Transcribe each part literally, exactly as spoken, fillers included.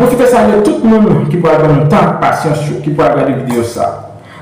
Pwofite salye tout moun ki pral ban nou tan ak pasyans yo, ki pral gade videyo sa.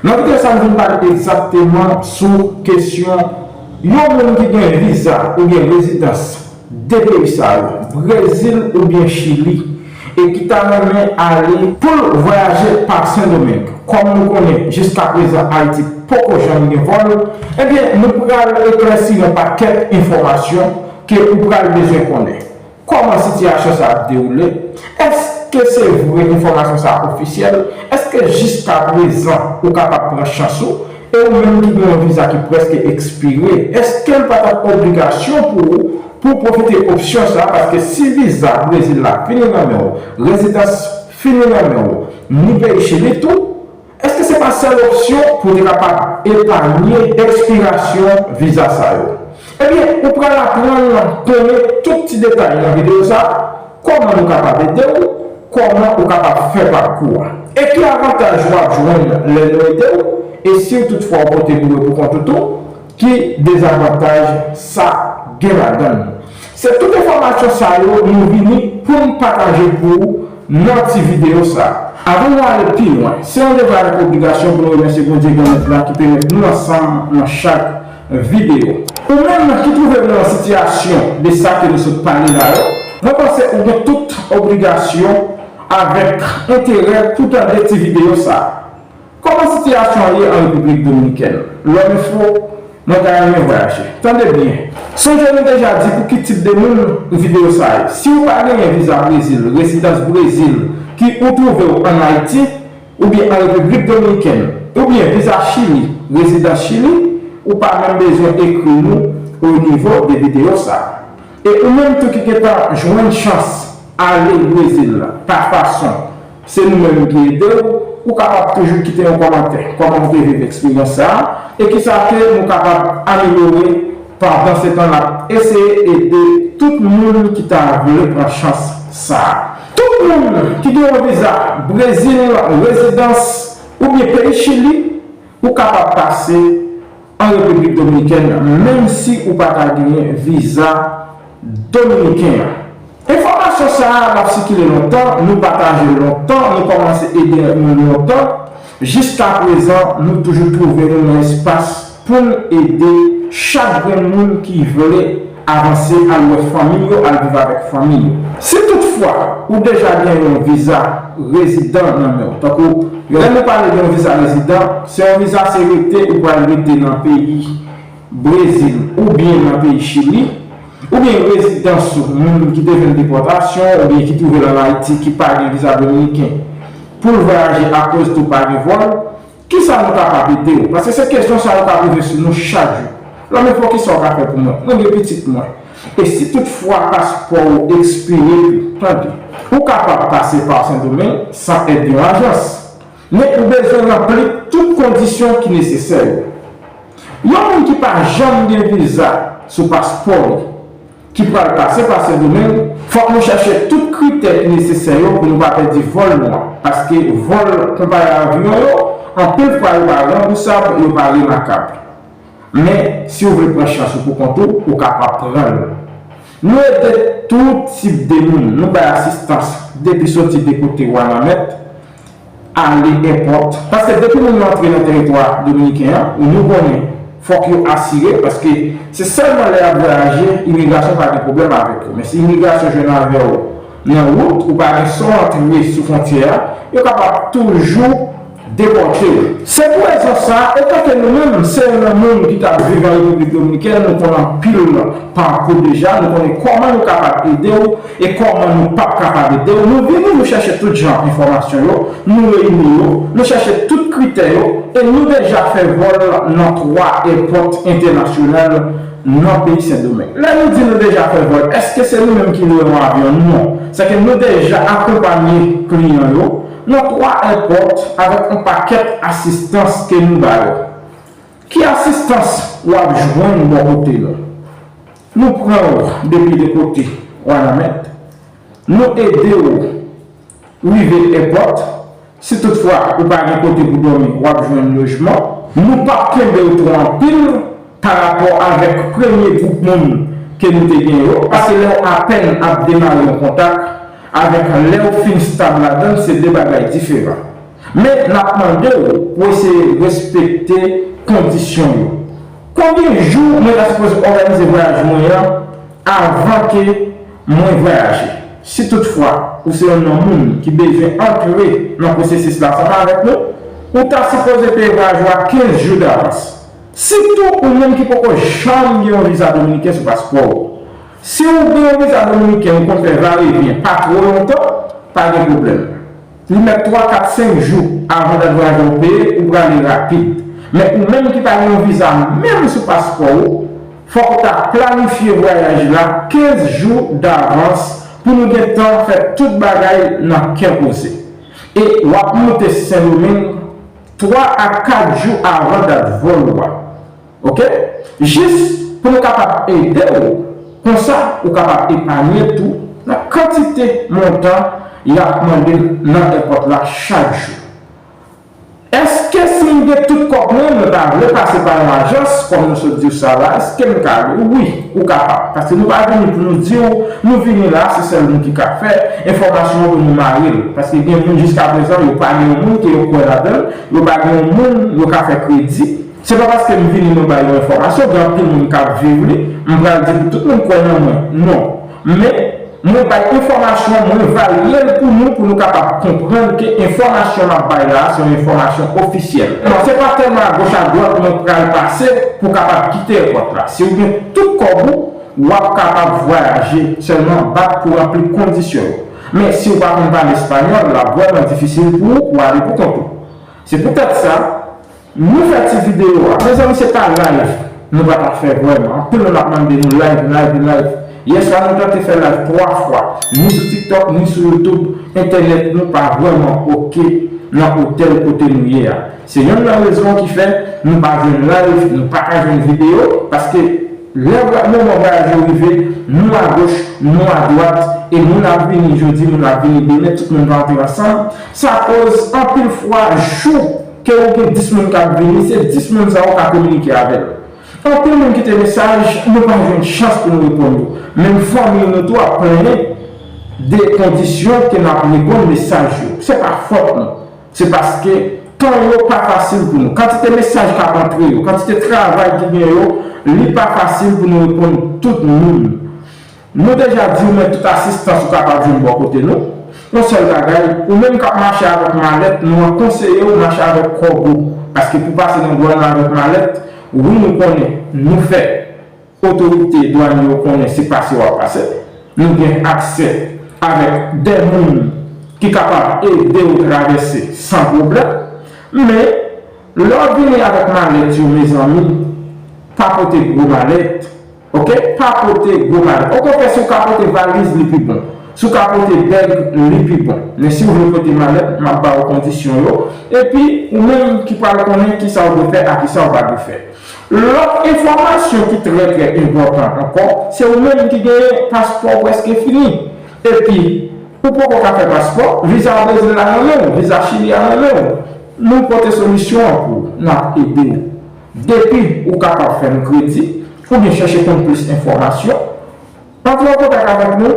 Nan videyo sa, nou vin pale egzakteman sou kesyon yon moun ki gen viza oubyen rezidans de peyi sa yo, Brezil oubyen Chili, e ki ta renmen ale pou l vwayaje pa Sendomeng. Kòm nou konnen, jiska prezan Ayiti poko janm gen vòl, ebyen, nou pral eklèsi yon pakèt enfòmasyon ke ou pral bezwen konnen. Kòman sitiyasyon sa ap dewoule? Èske se vre enfòmasyon sa ofisyèl? Èske jiska prezan ou kapab pran chans ou? E ou menm ki gen yon viza ki prèske ekspire, èske l pa t ap obligasyon pou ou pou w pwofite opsyon sa? Paske si viza Brezil la fini nan men w, rezidans fini nan men w, ni peyi Chili tou, èske se pa sèl opsyon pou w te kapab epanye ekspirasyon viza sa yo? Ebyen, ou pral aprann konnen tout ti detay nan videyo sa, kòman nou kapab ede w, kòman ou kapab fè pakou a, e ki avantaj w ap jwenn lè nou ede w, e si w toutfwa w pote boure pou kont ou tou, ki dezavantaj sa gen ladan l. Se tout enfòmasyon sa yo nou vini pou n pataje pou ou nan ti videyo sa. Avan nou ale pi lwen, se yon devwa avèk obligasyon pou nou remèsye Bondye Granmèt la ki pèmèt nou ansanm nan chak videyo. Ou menm ki twouve w nan sitiyasyon de sa ke nou sot pale la yo, mwen panse ou gen tout obligasyon avèk enterè pou tande ti videyo sa. Kòman sitiyasyon an ye an Repiblik Dominikèn? Lòm Enfo, mwen ta renmen vwayaje. Tande byen. Sonje nou deja di pou ki tip de moun videyo sa ye. Si ou pa genyen viza Brezil, rezidans Brezil, ki ou twouve w ann Ayiti, oubyen an Repiblik Dominikèn, oubyen viza Chili, rezidans Chili, ou pa menm bezwen ekri nou o nivo de videyo sa. E ou menm tou ki gentan jwenn chans ale Brezil la pa fason se nou menm ki ede w, ou kapab toujou kite yon kòmantè, kòman w te viv eksperyans sa a, e kisa ke nou kapab amelyore pandan se tan n ap eseye ede tout moun ki ta vle pran chans sa a. Tout moun ki gen yon viza Brezil, rezidans, oubyen peyi Chili, ou kapab pase an Repiblik Dominikèn, menm si ou pa ta genyen viza dominiken an. Enfòmasyon sa a, l ap sikile lontan, nou pataje l lontan, nou kòmanse ede moun lontan. Jiska prezan, nou toujou twouve nou nan espas pou n ede chak grenn moun ki vle avanse, al wè fanmi yo, al viv avèk fanmi yo. Si toutfwa ou deja gen yon viza rezidan nan men w, tankou lè nou pale de yon viza rezidan, se yon viza se rete ou pral rete nan peyi Brezil oubyen nan peyi Chili, oubyen rezidans ou, moun ki te jwenn depòtasyon oubyen ki twouve l ann Ayiti ki pa gen viza dominiken pou l vwayaje akoz tou pa gen vòl, kisa nou kapab ede w? Paske se kesyon sa yo k ap rive sou nou chak jou. Lòm Enfo, kisa w ka fè pou mwen? Mwen gen pitit mwen. E si toutfwa paspò w ekspire tou, tande, ou kapab pase pa Sendomeng san èd yon ajans. Men ou bezwen ranpli tout kondisyon ki nesesè yo. Yon moun ki pa janm gen viza sou paspò li, ki pral pase pa Sendomeng, fòk nou chèche tout kritè ki nesesè yo pou nou pa pèdi vòl nou an, paske vòl konpayi avyon yo, anpil fwa yo pa ranbousab, yo pa remakab. Men, si w vle pran chans ou pou kont ou, ou kapab pran l. Nou ede tout tip de moun, nou bay asistans depi soti de kote Wanament, ale èpòt. Paske depi moun yo antre nan teritwa dominiken an, nou konnen, fòk yo asire, paske se sèlman lè y ap vwayaje, imigrasyon pa gen pwoblèm avèk yo. Men si imigrasyon jwenn avè w nan wout, ou pa gen sa w antre sou fwontyè a, yo kapab toujou depòte w. Se pou rezon sa a, etanke nou menm, se youn nan moun ki t ap viv an Repiblik Dominikèn, nou konn anpil pakou deja, nou konnen kòman nou kapab ede w, e kòman nou p ap kapab ede w. Nou vini, nou chèche tout jan enfòmasyon yo, nou reyini yo, nou chèche tout kritè yo, e nou deja fè vòl nan twa èpòt entènasyonal nan peyi Sendomeng. Lè nou di nou deja fè vòl, èske se nou menm ki lwe yon avyon? Non. Sèke nou deja akonpanye kliyan yo nan twa èpòt avèk yon pakèt asistans ke nou ba yo. Ki asistans w ap jwenn bò kote nou? Nou pran w depi de kote Wanament. Nou ede w rive èpòt. Si toutfwa ou pa gen kote pou dòmi, w ap jwenn lojman. Nou p ap kenbe w twò anpil parapò avèk premye gwoup moun ke nou te gen yo, paske lè w apèn ap demare yon kontak, Avèk lè w fin stab ladan l, se de bagay diferan. Men, n ap mande w pou eseye respekte kondisyon yo. Konbyen jou mwen ta sipoze òganize vwayaj mwen an avan ke mwen vwayaje? Si toutfwa ou se yon nan moun ki bezwen antre nan pwosesis la ansanm avèk nou, ou ta sipoze peye vwayaj ou a kenz jou davans. Sitou ou menm ki poko janm gen yon viza dominiken sou paspò w. Si w gen yon viza dominiken, ou konn fè vayevyen pa two lontan, pa gen pwoblèm. Li mèt twa, kat, senk jou avan dat vwayaj la ou peye, ou prale rapid. Men ou menm ki pa gen yon viza menm sou paspò w, fòk ou ta planifye vwayaj la kenz jou davans pou nou gen tan fè tout bagay nan kè poze. E w ap moute Sendomeng twa a kat jou avan dat vòl ou a. Oke? Jis pou nou kapab ede w, konsa ou kapab epanye tou nan kantite montan y ap mande nan èpòt la chak jou. Èske si m gen tout kòb mwen, mwen pa vle pase pa yon ajans, kòm nou sot di w sa la, èske m ka ale? Wi, ou kapab. Paske nou pa vini pou nou di w, nou vini la, se sèl nou ki ka fè enfòmasyon an pou nou mare l. Paske gen moun jiskaprezan, yo pa gen yon moun ke yo kwè ladan l, yo pa gen yon moun yo ka fè kredi. Se pa paske m vini mwen bay yon enfòmasyon, gen anpil moun k ap viv li, m pral di pou tout moun kwè nan mwen. Non. Men, mwen bay enfòmasyon, mwen valye l pou nou, pou nou kapab konprann ke enfòmasyon m ap bay la a, se yon enfòmasyon ofisyèl. Non, se pa tèlman agoch adwat mwen pral pase pou kapab kite èpòt la. Si w gen tout kòb ou, w ap kapab vwayaje, sèlman bat pou ranpli kondisyon yo. Men, si w pa konn pale espanyòl, l ap vrèman difisil pou ou pou ale pou kont ou. Se poutèt sa, nou fè ti videyo a. Mezanmi, se pa live nou pa ta fè vrèman. Anpil moun ap mande nou live, live, live. Yè swa nou tante fè live twa fwa, ni sou TikTok, ni sou YouTube. Entènèt nou pa vrèman oke nan otèl kote nou ye a. Se yonn nan rezon ki fè nou pa jwenn live, nou pa ka jwenn videyo, paske lè vwa-, moman vwayaj yo rive, nou agoch, nou adwat, e moun ap vini jodi, moun ap vini demen, tout moun pa antre ansanm. Sa koz anpil fwa jou ke ou gen dis moun k ap vini, se dis moun sa yo w ka kominike avè l. Anpil moun kite mesaj, nou pa jwenn chans pou nou reponn yo. Menm fanmi nou tou ap plenyen de kondisyon ke n ap reponn mesaj yo. Se pa fòt nou. Se paske tan yo pa fasil pou nou. Kantite mesaj k ap antre yo, kantite travay ki gen yo, li pa fasil pou nou reponn tout moun. Nou deja di w, men tout asistans ou kapab jwenn bò kote nou. Yon sèl bagay, ou menm k ap mache avèk malèt, nou an konseye w mache avèk kòb ou. Paske pou pase nan dwàn nan avèk malèt, wi, nou konnen, nou fè otorite dwanye yo konnen se pase w ap pase. Nou gen aksè avèk de moun ki kapab ede w travèse san pwoblèm. Men, lè w vini avèk malèt yo, mezanmi, pa pote gwo malèt. Oke? Pa pote gwo malèt. Okontrè, si w ka pote valiz, li pi bon. Si w ka pote bèg, li pi bon. Men si w vle pote malèt, m ap ba w kondisyon yo. Epi, ou menm ki pral konnen kisa w dwe fè ak kisa w pa dwe fè. Lòt enfòmasyon ki trè, trè enpòtan ankò, se ou menm ki gen paspò w prèske fini. Epi, ou poko ka fè paspò, viza Brezil la nan men w, viza Chili a nan men w. Nou pote solisyon an pou w, n ap ede w. Depi ou kapab fè n kredi, oubyen chèche konn plis enfòmasyon, antre an kontak avèk nou,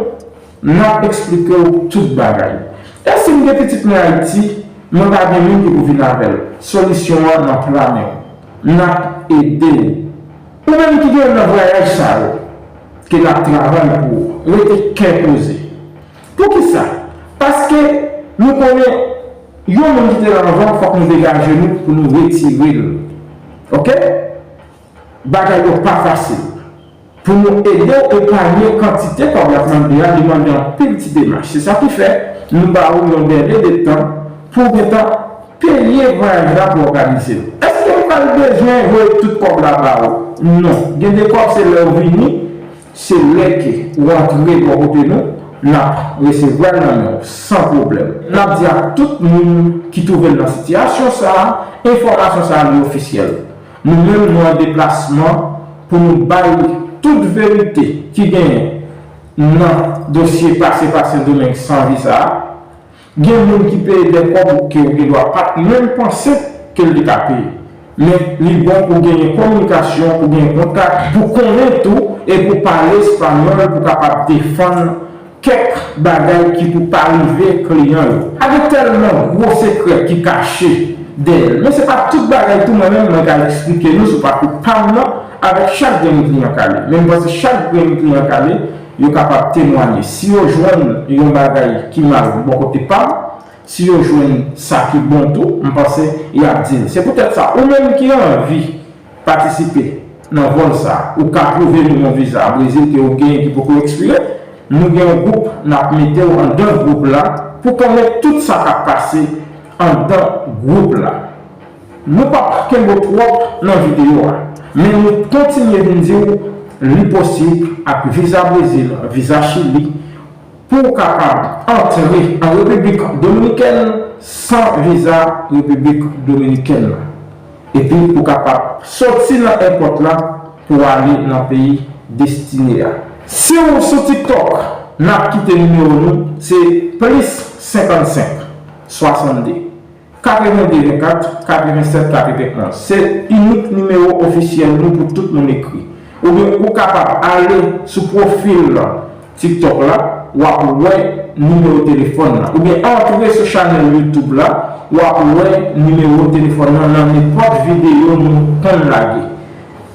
n ap eksplike w tout bagay. E si m gen pitit mwen Ayiti, mwen pa gen moun ki pou vin avè l? Solisyon an nan pla men w. N ap ede w. Ou menm ki gen nan vwayaj sa yo, ke n ap travay pou ou, rete kè poze. Poukisa? Paske nou konnen yon moun ki te la anvan, fòk nou degaje nou pou nou retire l. Oke? Bagay yo pa fasil. Pou nou ede w epanye kantite kòb l ap mande a, li mande anpil ti demach. Se sa ki fè nou ba ou yon dèle de tan pou w gentan peye vwayaj la pou òganize l. Èske m pral bezwen voye tout kòb la ba ou? Non. Gen de kòb se lè w vini, se lè ke ou antre bò kote nou, n ap resevwa l nan men w san pwoblèm. N ap di ak tout moun ki twouve l nan sitiyasyon sa a, enfòmasyon sa a li ofisyèl. Nou menm, nou an deplasman pou nou bay tout verite ki genyen nan dosye pase pa Sendomeng san viza a. Gen moun ki peye de kòb ke ou gendwa pa t menm panse ke l te ka peye. Men, li bon pou genyen kominikasyon, pou genyen kontak, pou konnen tou e pou pale espanyòl, pou kapab defann kèk bagay ki pou pa rive kliyan yo. Pa gen tèlman gwo sekrè ki kache dèyè l. Men se pa tout bagay tou mwen menm mwen ka eksplike nou sou pakou pa m nan avèk chak grenn kliyan k ale. Men m panse chak grenn kliyan k ale, yo kapab temwanye. Si yo jwenn yon bagay ki mal bò kote pa m, si yo jwenn sa ki bon tou, m panse y ap di l. Se poutèt sa, ou menm ki anvi patisipe nan vòl sa a, ou ka pwouve nou yon viza Brezil ke ou genyen ki poko ekspire. Nou gen yon gwoup, n ap mete w anndan gwoup la pou konnen tout sa k ap pase anndan gwoup la. Nou p ap kenbe w twòp nan videyo a, men nou kontinye vin di w li posib ak viza Brezil, viza Chili, pou w kapab antre an Repiblik Dominikèn san viza Repiblik Dominikèn nan. Epi pou w kapab soti nan èpòt la pou w ale nan peyi destine a. Si w sou TikTok, n ap kite nimewo nou, se plis senkannsenk, swasannde, katrevende, vennkat, katrevennsèt, katrevenonz. Se inik nimewo ofisyèl nou pou tout moun ekri. Oubyen ou kapab ale sou pwofil TikTok la, w ap wè nimewo telefòn nan. Oubyen antre sou chanèl YouTube la, w ap wè nimewo telefòn nan nan nenpòt videyo nou konn lage.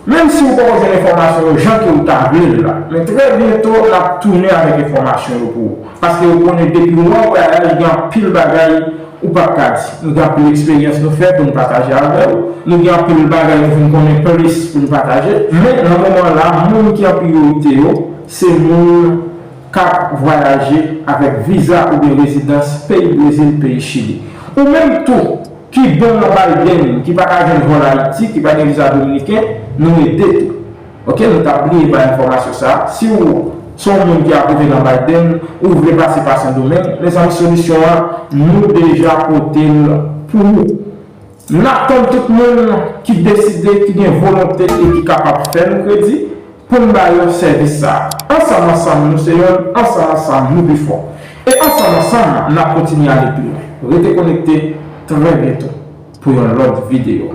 Menm si ou poko jwenn enfòmasyon yo jan ke ou ta vle l la, men trè byento n ap tounen avèk enfòmasyon yo pou ou. Paske ou konnen depi w an vwayaj, gen anpil bagay ou p ap ka di. Nou gen anpil eksperyans nou fè pou n pataje avè w. Nou gen anpil bagay nou vin konnen plis pou n pataje. Men nan moman la, moun ki an priyorite yo, se moun k ap vwayaje avèk viza oubyen rezidans peyi Brezil, peyi Chili. Ou menm tou, ki bon nan Biden, ki pa ka jwenn vòl Ayiti, ki pa gen viza dominiken, nou ede tou. Ok, nou t ap bliye bay enfòmasyon sa a. Si w se yon moun ki ap rive nan Biden, ou vle pase pa Sendomeng, mezanmi, solisyon an, nou deja pote l pou ou. N ap tann tout moun ki deside, ki gen volonte e ki kapab fè nou kredi pou n ba yo sèvis sa a. Ansanm, ansanm, nou se yonn, ansanm, ansanm, nou pi fò. E ansanm, ansanm, n ap kontinye ale pi lwen. Rete konekte, trè byento pou yon lòt videyo.